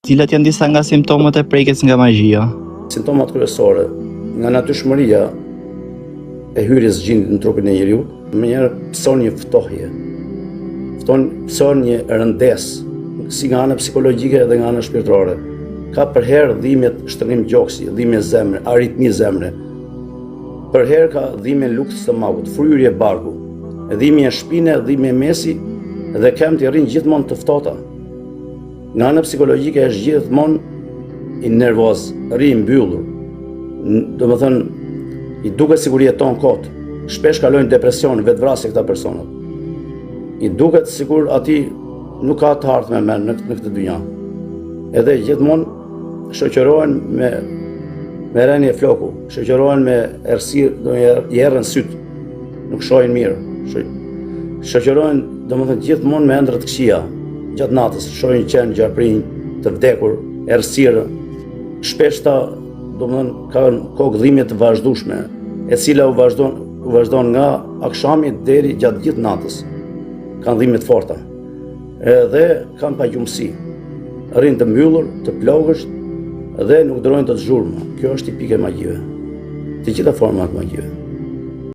Cilat janë disa nga simptomat e prekjes nga magjia? Simptomat kryesore nga natyrshmëria e hyrjes së xhinit në trupin e njeriut, menjëherë pëson një ftohje. Fton pëson një rëndesë, si nga ana psikologjike edhe nga ana shpirtërore. Ka përherë dhimbje shtrëngim gjoksi, dhimbje zemre, aritmi zemre. Përherë ka dhimbje lukth të stomakut, fryrje barku, dhimbje shpine, dhimbje mesi dhe këmbët i rrinë gjithmonë të ftohta. Nga ana psikologjike është gjithmonë i nervoz, rri i mbyllur. Domethënë, i duket sikur jeton kot. Shpesh kalojnë depresion, vetëvrasje këta personat. I duket sikur atij nuk ka të ardhme më në, në këtë dynja. Edhe gjithmonë shoqërohen me me rënie floku, shoqërohen me errësirë, do i erren sytë. Nuk shohin mirë. Shoqërohen, domethënë gjithmonë me ëndrra të këqija. Gjatë natës shohin qen, gjarprinj, të vdekur, errësirë. Shpesh ta, domethënë kanë kokë dhimbje të vazhdueshme, e cila u vazhdon u vazhdon nga akshami deri gjatë gjithë natës. Kanë dhimbje të forta. Edhe kanë pagjumësi. Rrinë të mbyllur, të plogësht dhe nuk durojnë dot zhurmë. Kjo është tipike e magjive. Të gjitha format e magjive.